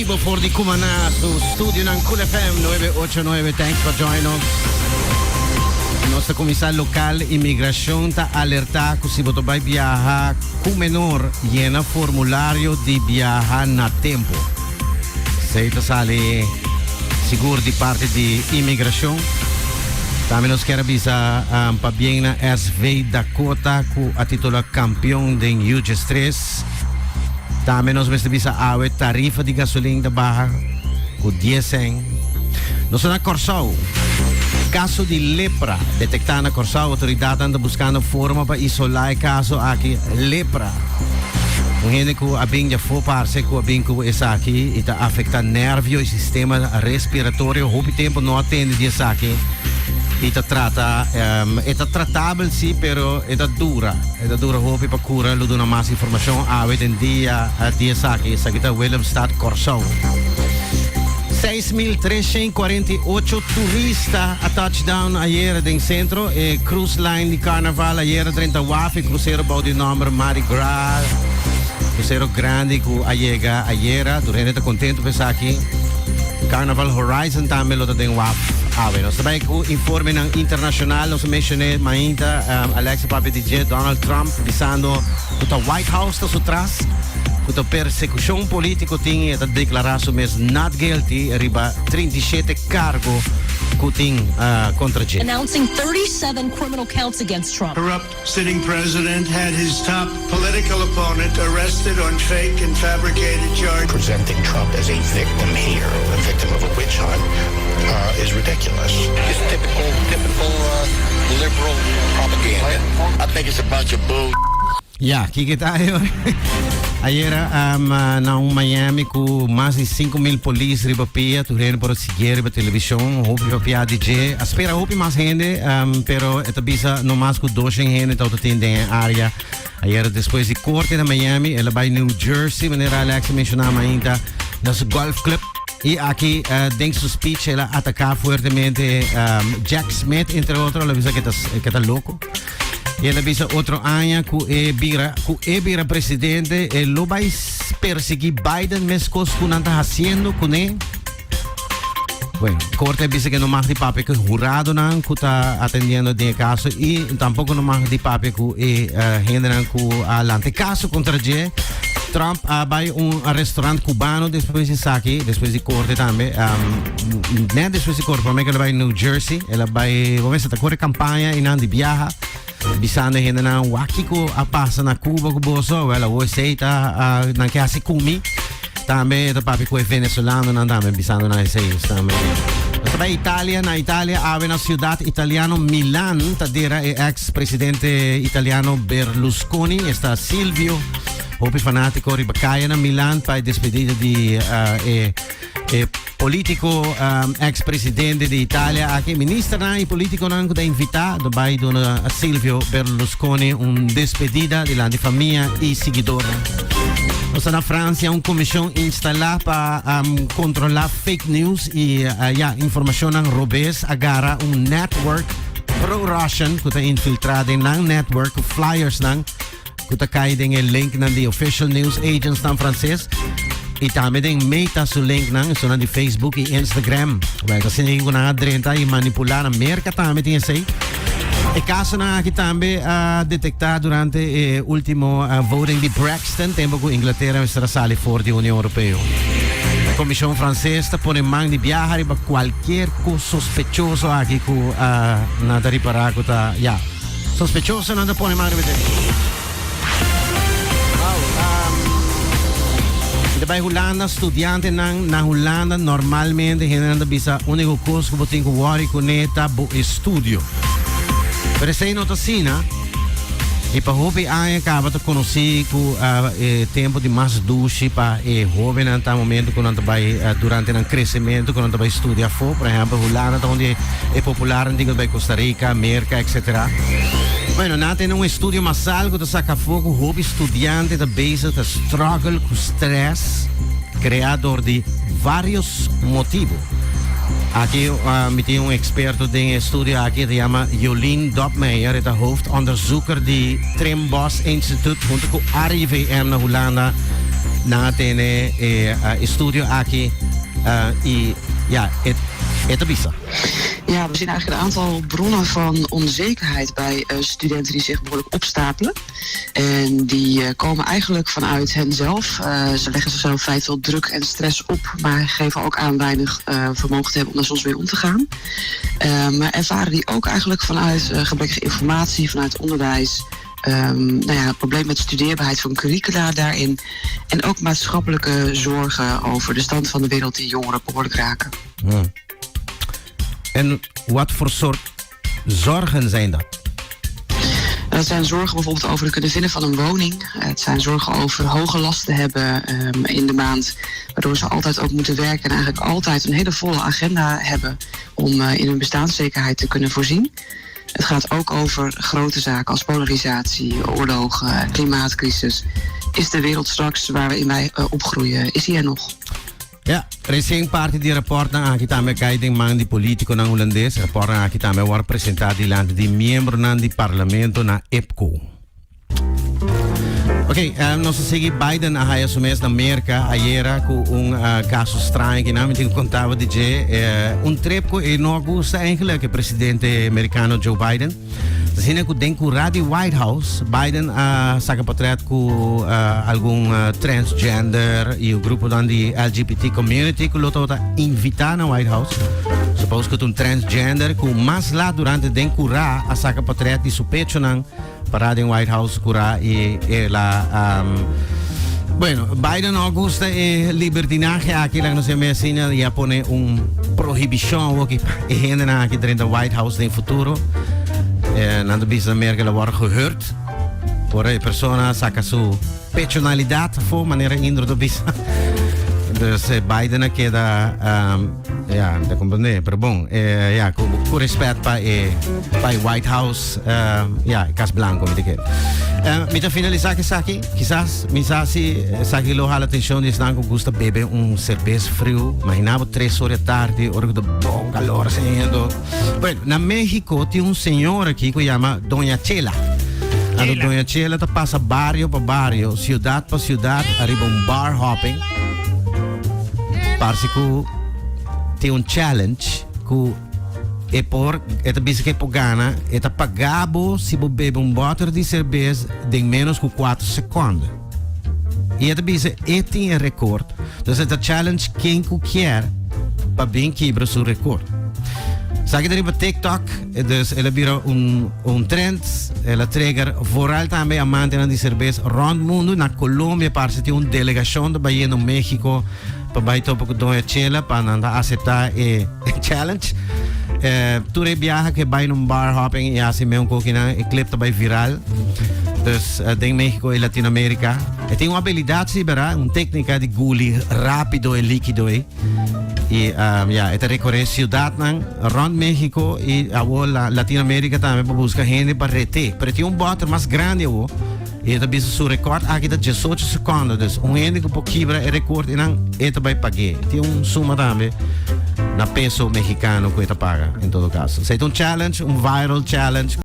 bibo for di Cumaná, su studionan Cool FM 989. Thanks for joining us. Nos ta cuminsa local. Inmigracion ta alerta cu si bo ta bay biaha cu menor, yena formulario di biaha na tempo. Esey ta sali sigur di parti di inmigracion. Tambe nos kier a bisa pabien na SV Dakota cu a titula campeon den U 13. Tambe nos mester bisa awe tarifa di gasolin ta baha ku 10 sen. Nos ta na Kòrsou. Kaso di lepra detektá na Kòrsou. Outoridatnan ta buskando forma pa isolá e kaso aki. Lepra. Un hende ku a bin djafó parse ku a bin ku esaki i ta afektá nervio i sistema respiratorio. Hopi tempu no a tende di esaki i ta trata, e ta tratabel si pero e ta dura. E ta dura hopi pa cura, lo duna mas informacion awe den dia di esaki. Esaki ta Willemstad, Corsou. 6348 turista a touchdown ayera den centro. E cruise line di Carnaval ayera drenta waf. E crucero bou di nomber Mardi Gras. Crucero grandi cu a yega ayera. Tur hende ta contento pa esaki. Carnaval Horizon tambe lo ta den waf awe. Nos ta bay cu informenan internacional. Nos a mencione mainta Alexa papia di dje Donald Trump bisando cu ta White House ta su tras, cu ta persecucion politico tin y e ta declara su mes not guilty riba 37 cargo cu tin contra dje. Announcing 37 criminal counts against Trump. Corrupt sitting president had his top political opponent arrested on fake and fabricated charges. Presenting Trump as a victim here, a victim of a witch hunt, is ridiculous. It's typical, typical liberal propaganda. I think it's a bunch of bull. Ya, kiko ta Ayera na un Miami ku mas di 5.000 polis riba pia, tur hende por a siguié riba televishon, hopi papia di dje. A spera hopi mas hende, pero e ta bisa no mas ku 200 hende tabata tin den e área. Ayera despues di korte na Miami, el a bai New Jersey, manera Alex a menshoná mainta, na su golf club. I aki den su speech el a ataká fuertemente Jack Smith, entre otro, el a bisa ke ta loko. I el a bisa otro aña ku e bira ku e bira presidente e lo bai persiguí Biden meskos ku nan ta hasiendo kuné. Bueno, korte a bisa ke no mag di papia ku e huradonan ku ta atendiendo den e kaso i tampoko no mag di papia ku e hendenan ku a lanta e kaso kontra dje. Trump a bai un restaurant cubano despues di esaki, despues di korte tambe. Net despues di korte, prome ku el a bai New Jersey, el a bai, bo mester ta kore kampaña i nan di biaha, bisando e hendenan wak kiko a pasa na Cuba ku boso, wèl awor esei ta nan ke hasi ku mi. Tambe e ta papia ku e venezolanonan tambe, bisando nan esei tambe. Nos ta bai Italia, na Italia awe na siudat italiano Milan ta dera e ex presidente italiano Berlusconi, esta Silvio. Hopi fanátiko riba kaya na Milan pa e despedida di e e polítiko ex presidente di Italia aki. Ministernan i polítikonan ku ta invitá ta bai duna Silvio Berlusconi un despedida dilanti famia i siguidornan. Nos ta na Francia, un komishon instalá pa kontrolá fake news i ya informashonnan robes a gara un network pro-Russian ku ta infiltrá den nan network ku flyersnan ku ta kai den e linknan di official news agentsnan franses i tambe den Meta su linknan, esunnan di Facebook i Instagram. Wel, ta asina ku nan a drenta i manipulá na Merka tambe tin esei. E kasonan aki tambe a detektá durante e último voting di Brexit, tempu ku Inglatera mester a sali for di Union Europeo. E komishon franses ta pone man di biaha riba kualkier kos sospechoso aki ku nan ta ripará ku ta, ya. Sospechoso nan ta pone man riba dje. Wow, um, ta bai Hulanda, studiantenan na Hulanda normalmente hendenan ta bisa único kos ku bo tin ku worry kuné ta bo estudio. Pero esei no ta asina. I pa hopi aña kaba ta konosí ku e tempu di mas dushi pa e hóbennan ta momento ku nan ta bai durante nan kresementu ku nan ta bai studia afó. Por ehèmpel Hulanda ta un di e popularnan tin ku bai Costa Rica, Merka etcetera. Bueno, nan a tene un estudio masal ku ta saka afó ku hopi studiante ta bezig ta struggle ku stress kreá dor di vários motibu. Aki mi tin un experto den e estudio aki, e ta yama Jolien Dopmeijer, e ta hoofdonderzoeker di Trimbos Instituut hunto cu RIVM na Hulanda. Nan a tene e estudio aki y ja, e ta bisa. Ja, we zien eigenlijk een aantal bronnen van onzekerheid bij studenten die zich behoorlijk opstapelen. En die komen eigenlijk vanuit henzelf. Ze leggen zichzelf vrij veel druk en stress op, maar geven ook aan weinig vermogen te hebben om daar soms mee om te gaan. Maar ervaren die ook eigenlijk vanuit gebrekkige informatie, vanuit onderwijs. Nou ja, het probleem met studeerbaarheid van curricula daarin. En ook maatschappelijke zorgen over de stand van de wereld die jongeren behoorlijk raken. En wat voor soort zorgen zijn dat? Dat zijn zorgen bijvoorbeeld over het kunnen vinden van een woning. Het zijn zorgen over hoge lasten hebben in de maand. Waardoor ze altijd ook moeten werken en eigenlijk altijd een hele volle agenda hebben om in hun bestaanszekerheid te kunnen voorzien. Het gaat ook over grote zaken als polarisatie, oorlogen, klimaatcrisis. Is de wereld straks waar we in wij opgroeien, is die er nog? Ja, recien parti di rapportnan aki tambe a kai den man di politiconan Hulandes. Rapportnan aki tambe a worde presenta dilanti di miembronan di parlamento na IPCO. Ok, nos a sigui. Biden a haya su mes na Merca ayera cu un caso straño cu nan mi tin cu contaba di dje. Un trip cu e no a gusta eigenlijk, e presidente Americano Joe Biden. Asina ku den kurá di White House, Biden a saka portret ku algun transgender i un gruponan di LGBT community ku lo tabata invitá na White House. Suppose ku ta un transgender ku mas lat durante den kurá a saka portret di su pechonan pará den White House kurá i el a Bueno, Biden no gusta e libertinahe aki, laga nos yam'é asina, i a pone un prohibishon awor ki e hendenan aki drenta White House den futuro. Nan ta bisa na Merka el a wòrdu gehurt ora e persona saka su pechonalidat afó, manera Indro ta bisa. Dus Biden a keda, ja, ta komprendé, pero bon, ja, ku respet pa e pa e White House, ja, e Kas Blanko, mi ta kere. Mi ta finalisá ku esaki. Kisas mi sa si esaki lo hala atenshon di esnan ku gusta bebe un serbes friu. Imagina bo tres or di tardi, ora ku ta bon kalor haciendo. Bueno, na Mexico tin un señora aki ku yama Doña Chela. Anto Doña Chela ta pasa bario pa bario, siudat pa siudat, ariba un bar hopping. Parse ku tin un challenge ku E por, e ta bisa ku e por gana, e ta paga bo si bo bebe un bòter di serbes den ménos ku kuater sekònde. I e ta bisa e tin e rekòrt, dus e ta challenge ken ku kier pa bin kibra su rekòrt. Esaki ta riba TikTok, dus el a bira un un trend, el a trigger vooral tambe amantenan di serbes rònt mundu. Na Colombia parse tin un delegashon ta bayendo Mexico pa bai topa ku Doña Chela pa nan ta aseptá e challenge. Tur e biaha ku e bai na un bar hopping i hasi meun kokinan, e clip ta bai viral. Dus den Mexico i Latinoamerica. E tin un abilidat si, bera, un téknika di guli rápido e líkido ei. I ya, e ta rekoré siudatnan rònt Mexico i awor Latinoamerica tambe pa buska hende pa ret'é. Pero e tin un bòter mas grandi awor. I e ta bisa su rekòrt aki ta diesocho sekònde, dus un hende ku por kibra e rekòrt einan e ta bai pag'é. Tin un suma tambe na peso mexicano ku e ta paga en todo kaso. Esei ta un challenge, un viral challenge.